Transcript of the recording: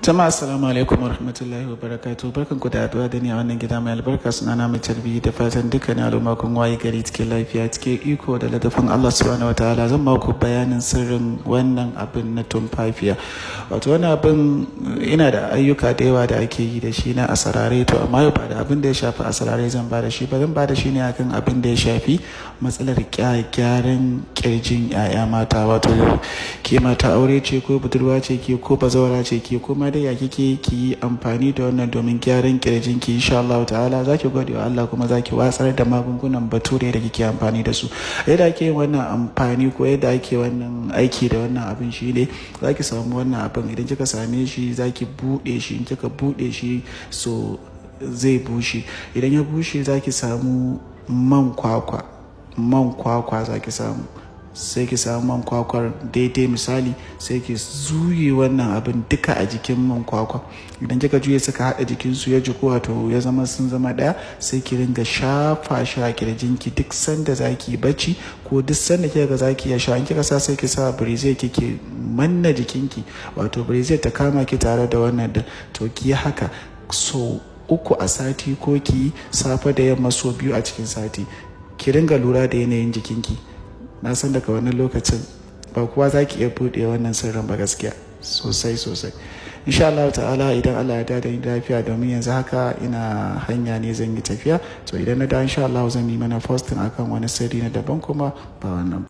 Jama'a, assalamu alaikum wa rahmatullahi wa barakatuh. Barkan ku da haduwa da ni a wannan gida mai albarka. Sunana mai tarbi, da fatan dukkanin al'umma kun waye gari cikin lafiya, cikin iko da ladafin Allah subhanahu wa ta'ala. Zan ba ku bayanin sirrin wannan abin na tumfafiya. Wato wannan abin ina da ayyuka da yawa da ake yi da shi na asarare. To amma yau ba da abin da ya shafi asarare zan ba da shi ba, zan ba da shi ne akan abin da ya shafi matsalar gyaran kirjin 'ya'ya mata. Wato ke mata aure ce, ko budurwa ce ke, ko bazawara ce ke, ko ma dai ya kike, ki yi amfani da wannan domin gyaran kirjin ki. Insha Allah ta'ala zaki gode wa Allah, kuma zaki watsar da magungunan bature da kike amfani da su. Yadda ake yin wannan amfani ko yadda ake wannan aiki da wannan abin shine, zaki samu wannan abin. Idan kika same shi, zaki bude shi. In kika bude shi, so zai bushe. Idan ya bushe, zaki samu man kwakwa. Man kwakwa zaki samu, sai ki samu man kwakwar daidai misali, sai ki zuye wannan abin duka a jikin man kwakwa. Idan kika juye, suka haɗa jikinsu, ya jiku, wato ya zama sun zama ɗaya, sai ki ringa shafa shi a kirjinki duk sanda zaki bacci ko duk sanda kika ga zaki ya sha. In kika sa, sai ki sa brassiere, kike manna jikinki, wato brassiere ta kama ki tare da wannan din. To ki haka so 3 a sati, ko ki safe da yamma so 2 a cikin sati. Ki ringa lura da yanayin jikinki. Na san daga wannan lokacin ba kuwa za ki iya buɗe wannan sirrin ba gaskiya sosai sosai. Insha Allah ta'ala, idan Allah ya dada ni lafiya, domin yanzu haka ina hanya ne, zan yi tafiya, to idan na da, insha Allah zan yi mana posting akan wani sirri na daban kuma ba wannan.